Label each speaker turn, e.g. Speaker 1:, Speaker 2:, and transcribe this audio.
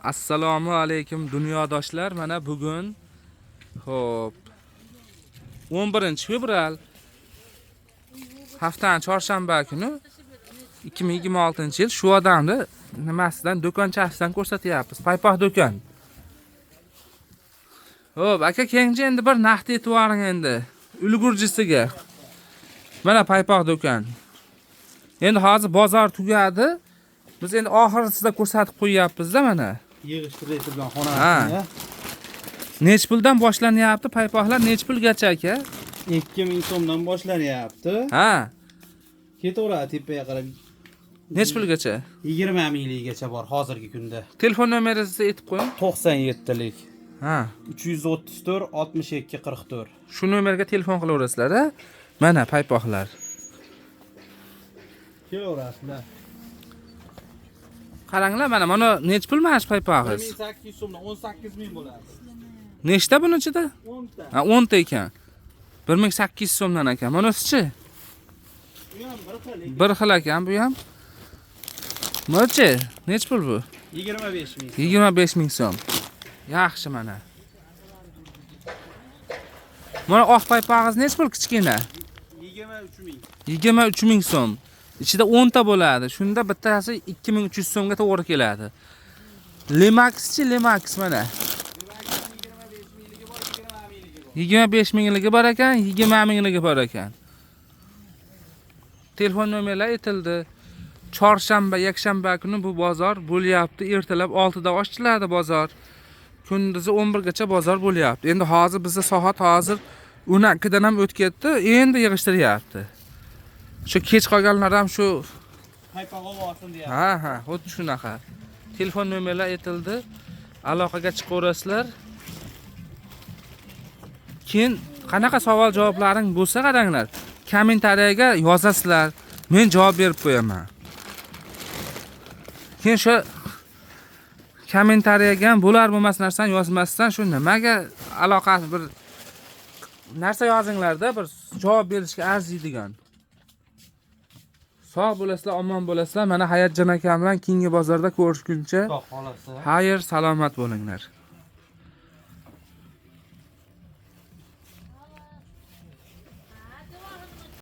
Speaker 1: Assalomu alaykum dunyodoshlar. Mana bugun xo'p 11 fevral haftaning chorshanba kuni 2026-yil shu odamni nimasidan do'konchasidan ko'rsatyapmiz. Paypoq do'kon. Xo'p, aka keyinchi endi bir naqd e'tiboring endi. Ulgurjisiga. Mana paypoq do'kon. Endi hozir bozor tugadi. Biz endi oxirisida ko'rsatib qo'yyapmiz-da mana.
Speaker 2: Yig'ishtirib turgan
Speaker 1: Ha.
Speaker 2: xonasini.
Speaker 1: Nech puldan boshlanyapti paypoqlar, nech pulgacha aka?
Speaker 2: 2000 so'mdan boshlanyapti.
Speaker 1: Ha,
Speaker 2: Ketaveradi tepaga qarab.
Speaker 1: nech pulgacha?
Speaker 2: 20 minglikgacha bor hozirgi kunda.
Speaker 1: Telefon nomeringizni aytib qo'ying.
Speaker 2: 97lik
Speaker 1: Ha,
Speaker 2: 334 62 44.
Speaker 1: shu nomerga telefon qilaverasizlar, a? Mana paypoqlar.
Speaker 2: Kelaverasizlar.
Speaker 1: Qaranglar, mana nech pul mana shu paypog'ingiz?
Speaker 2: 1800 so'mdan 18 ming bo'ladi.
Speaker 1: Nechta buni ichida?
Speaker 2: 10 ta.
Speaker 1: Ha, 10 ta ekan. 1800 so'mdan ekan. Bunisichi?
Speaker 2: Bu ham bir xil.
Speaker 1: Bir xil ekan bu ham. Buchi nech pul bu?
Speaker 2: 25 ming.
Speaker 1: 25 ming so'm. Yaxshi mana. Mana oq paypog'ingiz nech pul kichkina?
Speaker 2: 23 ming.
Speaker 1: 23 ming so'm. Ichida 10 ta bo'ladi. Shunda bittasi 2300 so'mga to'g'ri keladi. Lemaxchi, Lemax mana.
Speaker 2: 25 mingligi bor, 20 mingligi bor.
Speaker 1: 25 mingligi bor ekan, 20 mingligi bor ekan. Telefon nomerlari aytildi. Chorshanba, yakshanba kuni bu bozor bo'lyapti. Ertalab 6 da ochiladi bozor. Kunduzi 11 gacha bozor bo'lyapti. Endi hozir bizda soat hozir 12 dan ham o'tib ketdi. Endi yig'ishtiryapti. Shu kech qolganlar ham shu
Speaker 2: Paypoq olsin deyapti.
Speaker 1: Ha, xuddi shunaqa. Telefon nomerlar aytildi. Aloqaga chiqaverasizlar. Keyin qanaqa savol javoblaring bo'lsa qaranglar, kommentariyaga yozasizlar. Men javob berib qo'yaman. Keyin shu kommentariyaga ham bo'lar bo'lmas narsani yozmasdan shu nimaga aloqasi bir narsa yozinglarda bir javob berishga arziydigan. Sog' bo'lasizlar, omon bo'lasizlar. Mana Hayotjon akam bilan keyingi bozorda ko'rishguncha
Speaker 2: Xudo xolasa.
Speaker 1: xayr, salomat bo'linglar.